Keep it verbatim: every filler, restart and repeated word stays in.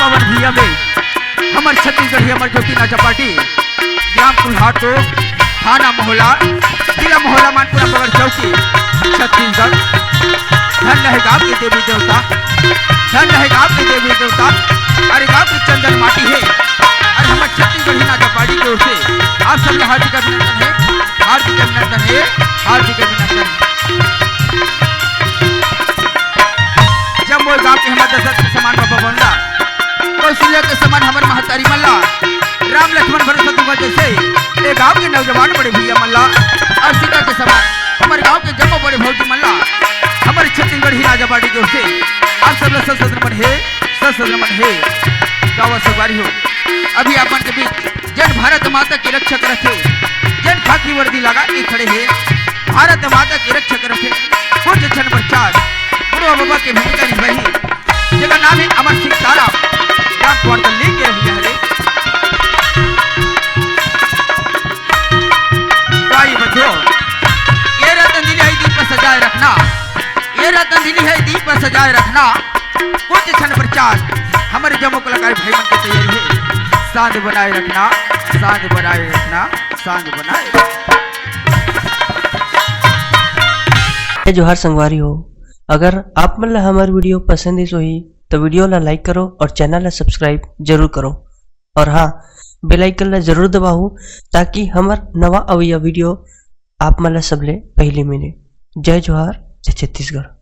भैया में हमर छत्तीसगढ़ी अमर ज्योति नाचा पार्टी, ग्राम कुल्हाटो, थाना महोला, जिला महोला, मानपुरा बगर चौकी, छत्तीसगढ़। धन रहे गाँव के देवी देवता, धन रहे गाँव के देवी देवता, अरे गाँव के चंदन माटी हे। अरे हमर छत्तीसगढ़ी नाचा पार्टी की ओर से आप सब ला हार्दिक अभिनंदन हे, हार्दिक अभिनंदन हे, हार्दिक अभिनंदन हे। जब मोर गाँव के हमर दशरथ के समान बाबा बनला, कौशल्या के समान हमर महतारी मन ला, राम लक्ष्मण भरत शत्रुघ्न जैसे ए गाँव के नौजवान बड़े भैया मन ला, अउ सीता के समान हमर गाँव के जम्मो बड़े भौजी मन ला, हमर छत्तीसगढ़ी नाचा पार्टी की ओर से आप सब ला सत सत नमन हे, सत सत नमन हे। गाँव संगवारी हो, अभी आप मन के बीच जेन भारत माता के रक्षा करत हे, जेन खाकी वर्दी लगा के खड़े हे, भारत माता के रक्षा करत हे, कुछ क्षण पश्चात बुढ़वा बाबा के भूमिका निभाही, जेकर नाम हे अमर सिंह तारा, ग्राम क्वार्टर लेके रहिया हरे। भाई बंधु, ये रतन दिली है दीप सजाए रखना, ये रतन दिली है दीप सजाए रखना, कुछ क्षण पश्चात हमर जम्मो कलाकार भाई मन के तैयारी हे, शांति बनाए रखना, शांति बनाए रखना, शांति बनाए रखना। जय जोहार संगवारी हो, अगर आप मन ला हमर video पसंद आइस होही, तो video ला like करो और channel ला subscribe जरूर करो, और हाँ, bell icon ला जरूर दबाहू, ताकि हमर नवा अवइया video आप मन ला सबले पहली मिले। जय जोहार, जय छत्तीसगढ़।